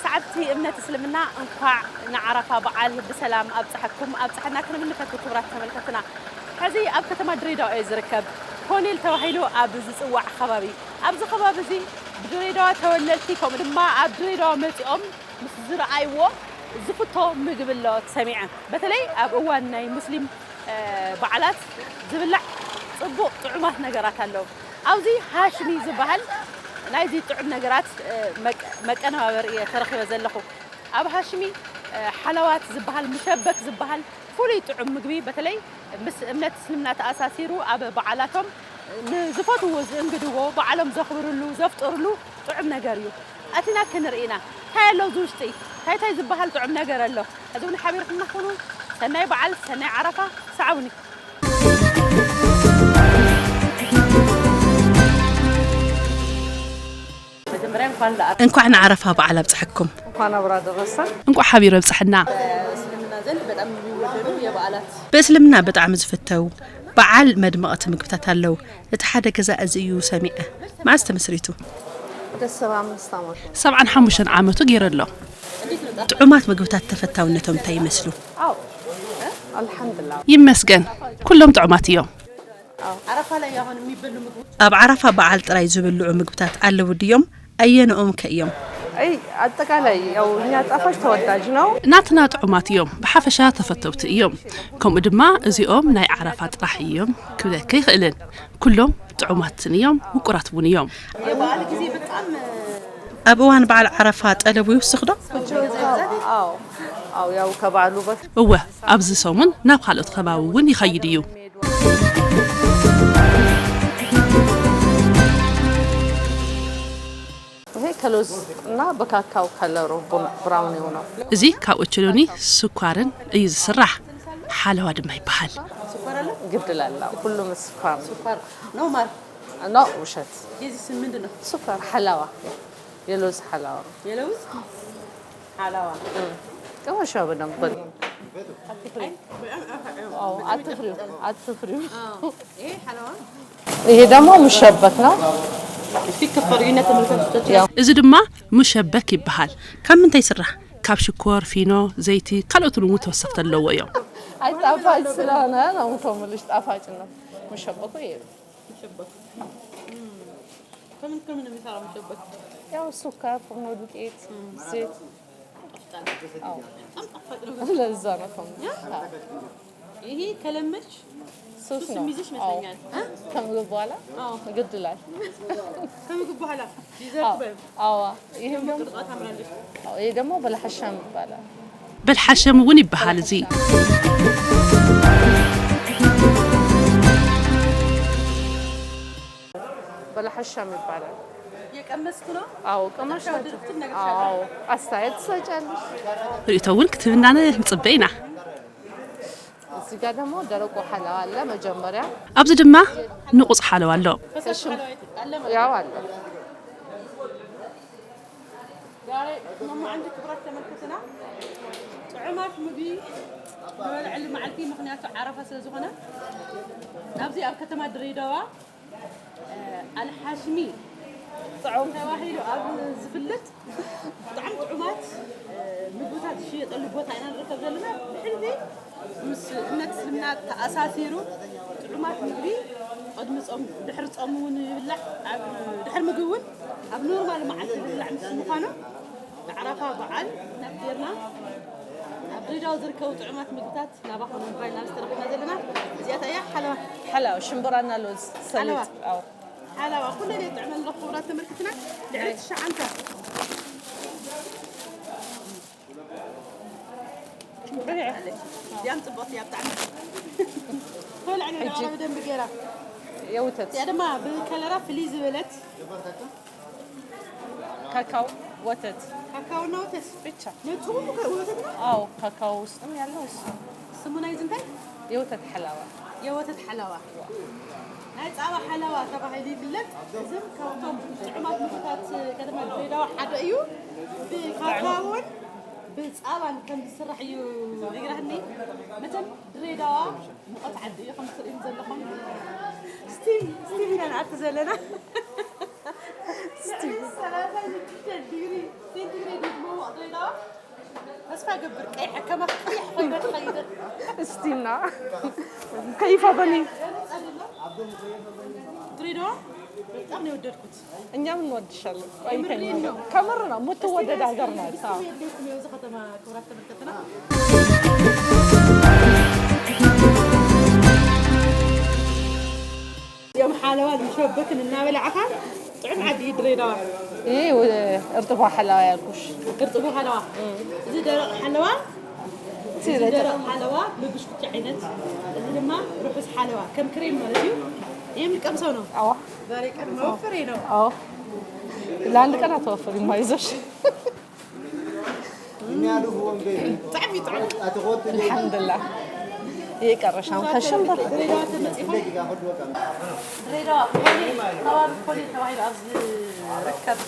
ሰዓብቲ እምነት እስልምና፣ እንኳዕ ንዓረፋ በዓል ብሰላም ኣብፀሐኩም ኣብፀሐና ክንብል ንፈቱ። ክቡራት ተመልከትና፣ ሕዚ ኣብ ከተማ ድሬዳዋ እዩ ዝርከብ። ኮኔል ተባሂሉ ኣብ ዝፅዋዕ ከባቢ፣ ኣብዚ ከባቢ እዚ ብድሬዳዋ ተወለድቲ ከምኡ ድማ ኣብ ድሬዳዋ መፂኦም ምስ ዝረኣይዎ ዝፍቶ ምግቢ ኣሎ ሰሚዐ። በተለይ ኣብ እዋን ናይ ሙስሊም በዓላት ዝብላዕ ጽቡቕ ጥዑማት ነገራት ኣለዉ። ኣብዚ ሃሽሚ ዝበሃል ናይዚ ጥዑም ነገራት መቀነባበሪ እየ ተረኺበ ዘለኹ። ኣብ ሃሽሚ ሓለዋት ዝበሃል፣ ምሸበክ ዝበሃል ፍሉይ ጥዑም ምግቢ፣ በተለይ ምስ እምነት እስልምና ተኣሳሲሩ ኣብ በዓላቶም ንዝፈትዎ ዝእንግድዎ፣ በዓሎም ዘኽብርሉ ዘፍጥርሉ ጥዑም ነገር እዩ። ኣቲና ክንርኢ ኢና። እንታይ ኣሎ እዚ ውሽጢ? እንታይ እንታይ ዝበሃል ጥዑም ነገር ኣሎ? ሕዚ እውን ሓቢርኩምና ኩኑ። ሰናይ በዓል፣ ሰናይ ዓረፋ። ሰዓቡኒ። መጀመርያ እንኳን ለዓረፋ እንኳዕ ንዓረፋ በዓል ኣብፀሐኩም። እንኳን ኣብራ ደረሰን። እንኳዕ ሓቢሩ ኣብፀሐና። እስልምና ዘንድ በጣም የሚወደዱ የበዓላት ብእስልምና ብጣዕሚ ዝፍተው በዓል መድመቕቲ ምግብታት ኣለዉ። እቲ ሓደ ገዛ እዚ እዩ ሰሚዐ። መዓስ ተመስሪቱ? ወደ ሰባ አምስት ዓመቱ። ሰብዓን ሓሙሽተን ዓመቱ ገይሩ ኣሎ። ጥዑማት ምግብታት ተፈታውነቶም እንታይ ይመስሉ? አዎ፣ አልሐምዱሊላህ። ይመስገን፣ ኩሎም ጥዑማት እዮም። አዎ። አረፋ ላይ አሁን የሚበሉ ምግቦች ኣብ ዓረፋ በዓል ጥራይ ዝብልዑ ምግብታት ኣለዉ ድዮም? ኣየንኦም ከ እዮም? አይ፣ አጠቃላይ ያው እኛ ጣፋጭ ተወዳጅ ነው። ናትና ጥዑማት እዮም፣ ብሓፈሻ ተፈተውቲ እዮም። ከምኡ ድማ እዚኦም ናይ ዓረፋ ጥራሕ እዮም ክብለካ ይኽእልን። ኩሎም ጥዑማትን እዮም፣ ምቁራት እውን እዮም። የበዓል ጊዜ በጣም ኣብ እዋን በዓል ዓረፋ ጠለቡ ይውስኽ ዶ? አዎ፣ አዎ፣ ያው ከበዓሉ በፊት እወ፣ ኣብዚ ሰሙን ናብ ካልኦት ከባቢ እውን ይኸይድ እዩ። ይሄ ከሎዝ እና በካካው ከለሩ ቡን-፣ ብራውን የሆነው። እዚ ካብ ኦቾሎኒ ስኳርን እዩ ዝስራሕ። ሓለዋ ድማ ይበሃል። ግድ ላላ ሁሉም ስኳር ነው። ስኳር ነው ማር? ኖ፣ ውሸት። የዚህ ስም ምንድን ነው? ስኳር ሓላዋ፣ የሎዝ ሓላዋ። የለውዝ ሓላዋ። እም። ቅመሻ በደንብ በል። አይ፣ በጣም ጣፋጭ ነው። አዎ፣ በጣም አትፍሪው፣ ይጣፍጣል። አትፍሪው። አዎ። ይሄ ሓላዋ? ይሄ ደግሞ ሙሸበክ ነው። እስቲ ክፈሉኝና ተመልካቾቻችን። ያው። እዚ ድማ ሙሸበክ ይበሃል። ካብ ምንታይ ይስራሕ? ካብ ሽኮር፣ ፊኖ፣ ዘይቲ፣ ካልኦትን እውን ተወሰኽቲ ኣለዎ እዮም። አይ፣ ጣፋጭ ስለሆነ ነው እኮ የምልሽ፣ ጣፋጭ ነው። ሙሸበኩ ይሄ ነው። ሙሸበክ። እም። ከምን ከምን ነው የሚሰራው ሙሸበክ? ያው ሱካር፣ ፍርኖ ዱቄት፣ እም። ዘይት። ይጣፍጣል። አዎ። በጣም ጣፋጭ ነው። ለዛ ነው እኮ። ያ? አዎ። ይሄ ከለመድሽ ሱስ ሱስ ነው። የሚይዝሽ አዎ። ይመስለኛል። እ? ከምግብ በኋላ አዎ። ግድ ይላል። ከምግብ በኋላ ዲዘርት አዎ። በይ። አዎ። ይሄም ደግሞ ቅርጻ ታምራለች። አዎ፣ ይሄ ደግሞ በልሐሻም ይባላል። በልሐሸም እውን ይበሃል እዚ። በልሐሻም ይባላል። የቀመስኩ ነው። አዎ፣ ቀመሽ መጨረሻው ናቸው። ድርብትን ነገር አዎ፣ አስተያየት ትሰጫለሽ። ርእይቶ እውን ክትህብና ንጽበ ኢና። እዚህ ጋር ደግሞ ደረቁ ሓላዋ አለ መጀመሪያ። ኣብዚ ድማ ንቑጽ ሓለዋ ኣሎ። ፈሳሽ ሓለዋ የት-፣ አለ ማለት ያው ነው። አለ። ዛሬ መማዕንቲ ክቡራት ተመልከትና ጥዑማት ምግቢ ዝበልዐሉ መዓልቲ፣ ምኽንያቱ ዓረፋ ስለ ዝኾነ፣ ኣብዚ ኣብ ከተማ ድሬዳዋ ኣልሓሽሚ ጥዑም ተባሂሉ ኣብ ዝፍለጥ ብጣዕሚ ጥዑማት ምግብታት ዝሽየጠሉ ቦታ ኢና ንርከብ ዘለና። ብሕልፊ ምስ እምነት እስልምና ተኣሳሲሩ ጥዑማት ምግቢ ቅድሚ ጾም፣ ድሕሪ ጾም እውን ይብላዕ፣ ኣብ ድሕሪ ምግቢ እውን ኣብ ኖርማል መዓልቲ ይብላዕ ምስ ምዃኑ ንዓረፋ በዓል ናፍዴርና ኣብ ድሬዳዋ ዝርከቡ ጥዑማት ምግብታት ናባኹም ምባል ናብ ዝተረኽብና ዘለና። እዚኣታ እያ ሓለዋ። ሓላዋ፣ ሽምብራና ሎዝ፣ ሰሊጥ። ሓለዋ። ኣዎ። ሓላዋ፣ ኩሉ ጥዕመ ኣለኹ ክቡራት ተመልክትና። ልዕሊ ትሽዓንተ። ሽምብራ ይዓለች። እዚኣም ጽቡቕቲ እያ ብጣዕሚ። ተወልዐ ሕጂ። ነይራ ብደንብ ገይራ። የውተት። እዚኣ ድማ ብከለራ ፍልይ ዝበለት። ካካው ወተት። ካካውና ወተት? ብቻ። ነቲ ሁሉ ከ-፣ ወተት ነው? አዎ፣ ካካው ውስጥም ያለው እሱ። ስሙ ናይ ዝንታይ? የወተት ሓላዋ። የወተት ሓላዋ። ናይ ጻባ ሓላዋ ተባሂሉ ይፍለጥ። እዝም ካብቶም ጥዑማት ምግብታት ከተማ ድሬዳዋ ሓደ እዩ። ብካካውን ብጻባን ከም ዝስራሕ እዩ ነግራህኒ። መቸም ድሬዳዋ ሙቐት ዓዲ እዩ፣ ከም ትርእዩ ዘለኹም። ስቲም፣ ስቲም ኢና ንኣቱ ዘለና። ስቲም። ሰላሳ ሽዱሽተ ዲግሪ ሴንቲግሬድ እዩ ዝመውቕ ተስፋ ገብር ቀይሕ ከማኽ ቀይሕ ኮይነ ትኸይድ። እስቲና ከይፋ በኒ። ድሬዳዋ በጣም ነው የወደድኩት። እኛም እንወድሻለን። ቆይ የምሬን ከኛ ነው። ከምር ነው የምትወደድ ሀገር ናት። አዎ። የለችም የዚህ ከተማ ክብራት ተመልከትና። እዮም ሓለዋ ዝሸበክን እናበላዕኻ ጥዑም ዓዲ እዩ ድሬዳዋ። ይሄ ወ-፣ እርጥቧ ሓላዋ ያልኩሽ። እርጥቡ ሓለዋ። እዚ ደረቕ ሓለዋ፣ እዚ እዚ ደረቕ ደረቕ ሓለዋ ብብሽኩቲ ዓይነት፣ እዚ ድማ ርሑስ ሓለዋ ከም ክሬም ማለት እዩ። ይህም ቀምሰው ነው። አዎ። ዛሬ ቀን መወፈሬ ነው። አዎ። ለአንድ ቀን አትወፍሪም፣ አይዞሽ። ብጣዕሚ ጥዑም። ኣልሓምዱላ። የቀረሻም ከሽምበር። ድሬዳዋ ተመጺኹም? ድሬዳዋ ፖሊ፣ ከባቢ ፖሊ ተባሂሉ ኣብ ዝርከብ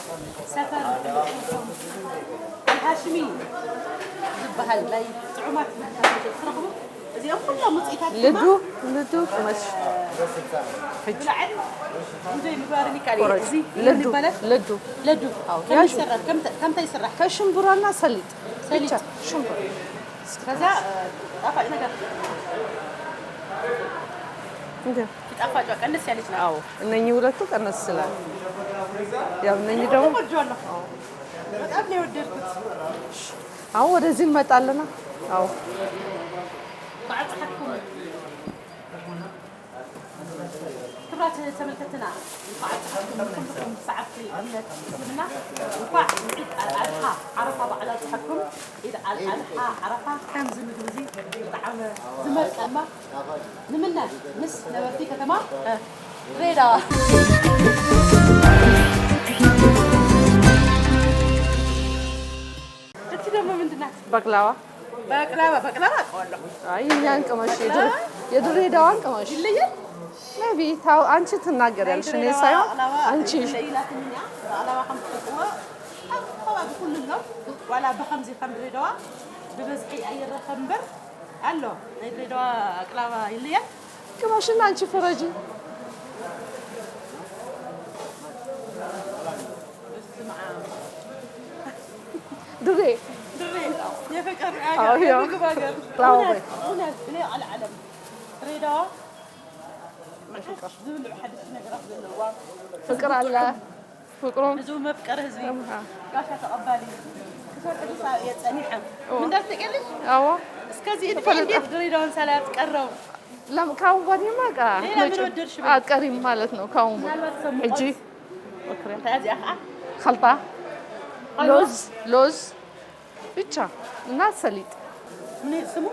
ሰፈር ኣልሃሽሚ ዝበሃል ናይ ጥዑማት ምግብታት ትረኽቡ። እዚኦም ኩሎም ውፅኢታት ድማ ልዱ፣ ልዱ ቅመሽ። ሕጂ ብላዕሊ ጉዳይ ምግባርን ይከኣል እዩ። ቁረጭ። እዚ ልዱ፣ ይበላል። ልዱ። ለዱ። አዎ፣ ከም ያዙ። ይሰራል? ከም ተ-፣ ከምታ ይሰራሕ? ከሽምብራና ሰሊጥ። ሰሊጥ። ብቻ ሽምብራ። ከዛ፣ እ፣ ጣፋጭ ነገር። እንዴ? ጣፋጭ ቀነስ ያለች ናት። አዎ፣ እነኚህ ሁለቱ ቀነስ ስላሉ። ያው እነኚህ ደግሞ ቆንጆ ነው። በጣም ነው የወደድኩት። አሁን ወደዚህ እንመጣለና። አዎ። በዓል ፀሓይኩም። ክብራት ተመልከትና፣ እንኳዕ ኣብፀሓኩም ኩልኩም ሰዓብቲ እምነት እስልምና፣ እንኳዕ ንዒድ ኣልኣድሓ ዓረፋ በዓል ኣብፀሓኩም። ዒድ ኣልኣድሓ ዓረፋ ከምዚ ምግቢ እዚ ብጣዕሚ ዝመርቀማ ንምነ ምስ ነበርቲ ከተማ ድሬዳዋ። እቲ ደግሞ ምንድን ናት? ባቅላዋ። ባቅላዋ፣ ባቅላዋ አውቀዋለሁ። አይ፣ እኛን ቅመሽ፣ የድሬ-፣ ባቅላዋ የድሬዳዋን ቅመሽ። ይለያል? ሜቢ ታው-፣ አንቺ ትናገሪያለሽ፣ እኔ የድሬዳዋ ሳይሆን ባቅላዋ አንቺ። ይለያል፣ እኛ ባቅላዋ ከም ትፈልጥዎ ኣብ ከባቢ ኩሉ ኣሎ። ዋላ ብኸምዚ ከም ድሬዳዋ ብበዝሒ ኣይረኸብ እምበር ኣሎ። ናይ ድሬዳዋ ባቅላዋ ይለያል? ቅመሽና አንቺ ፍረጂ። በስመ አብ። ድሬ። ድሬ፣ የፍቅር ሃገር፣ አዎ፣ ያው። የምግብ ሃገር። ብራቮ። እውነት፣ እውነት፣ እኔ አልዓለም። ድሬዳዋ መዓት ዝብልዑ ሓደሽቲ ነገራት ዘለዋ። ፍቅር አለ፣ ፍቅሩ። ህዝቡ መፍቀሪ ህዝቢ፣ አሃ። ጋሻ ተቐባሊ፣ ክሳብ ሕጂ ሳ-፣ የጸኒሐ። ኦ። ምን እንዳልተቀልሽ? አዎ። እስከዚህ እድሜ ተፈለጠ። እንዴት ድሬዳዋን ሳላይ አትቀረው? ለም-፣ ካሁን በኋላማ በቃ ሌላ ምን መቼም ወደድሽ በይ? አትቀሪም ማለት ነው። ካሁን በኋላ ምናልባት ሰሙን ሕጂ ቆይ። እንታይ እዚኣ ኸዓ? ኸልጣ፣ ኸልጣ? ሎዝ፣ ሎዝ ብቻ እና ሰሊጥ። ምን እዩ ስሙ?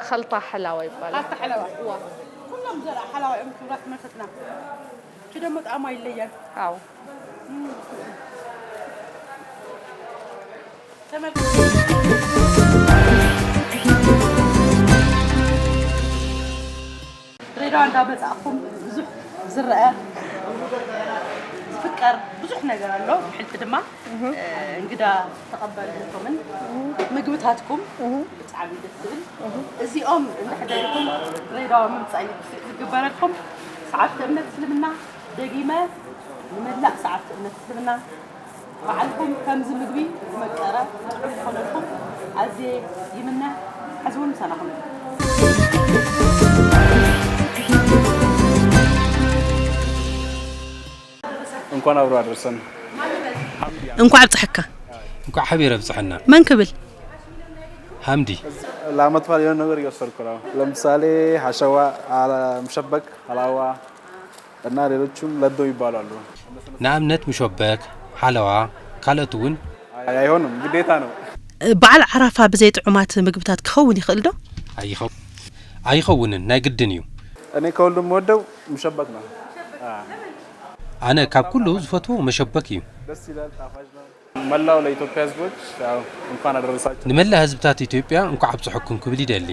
ኸልጣ ሐላዋ ይባላል። ኸልጣ ሐላዋ፣ እዋ። ኩሎም ዘርኢ ሐላዋ እዮም ክብራት መሰትና። እቺ ደግሞ ጣዕማ ይለያል። አዎ። ተመልከቱ። ድሬዳዋ እንዳመጻእኩም ብዙሕ ዝረአ፣ ዝፍቀር ብዙሕ ነገር ኣሎ። ብሕልፊ ድማ፣ እህ። እ፣ እንግዳ ተቐባልነቶምን ምግብታትኩም እህ። ብጣዕሚ ደስ ዝብል። እዚኦም እንድሕደርኩም ድሬዳዋ ምምጻእ እዩ ዝግበረልኩም። ሰዓብቲ እምነት እስልምና ደጊመ ንመላእ ሰዓብቲ እምነት እስልምና በዓልኩም ከምዚ ምግቢ ዝመቀረ ጥዑም ክኾነልኩም ኣዝየ ይምነ። ሕዚ እውን ምሳና ኩኑ። እንኳን አብሮ አደረሰን። እንኳዕ ኣብፀሐካ። እንኳዕ ሓቢር ኣብፀሐና። መን ክብል? ሓምዲ። ለዓመት በዓል የሆነ ነገር እየወሰድኩ ነው። ለምሳሌ ሓሸዋ፣ አላ-፣ ምሸበክ፣ ሐላዋ እና ሌሎችም ለዶ ይባላሉ። ንኣብነት ምሾበክ፣ ሓለዋ፣ ካልኦት እውን። አይ-፣ አይሆንም፣ ግዴታ ነው። በዓል ዓራፋ ብዘይ ጥዑማት ምግብታት ክኸውን ይኽእል ዶ? ኣይኸው-፣ ኣይኸውንን፣ ናይ ግድን እዩ። እኔ ከሁሉም የምወደው ምሸበክ ነው። አ። ኣነ ካብ ኩሉ ዝፈትዎ መሸበክ እዩ። ደስ ይላል፣ ጣፋጭ ነው። መላው ለኢትዮጵያ ህዝቦች ያው እንኳን አደረሳችሁ። ንመላእ ህዝብታት ኢትዮጵያ እንኳዕ ኣብፀሐኩም ክብል ይደሊ።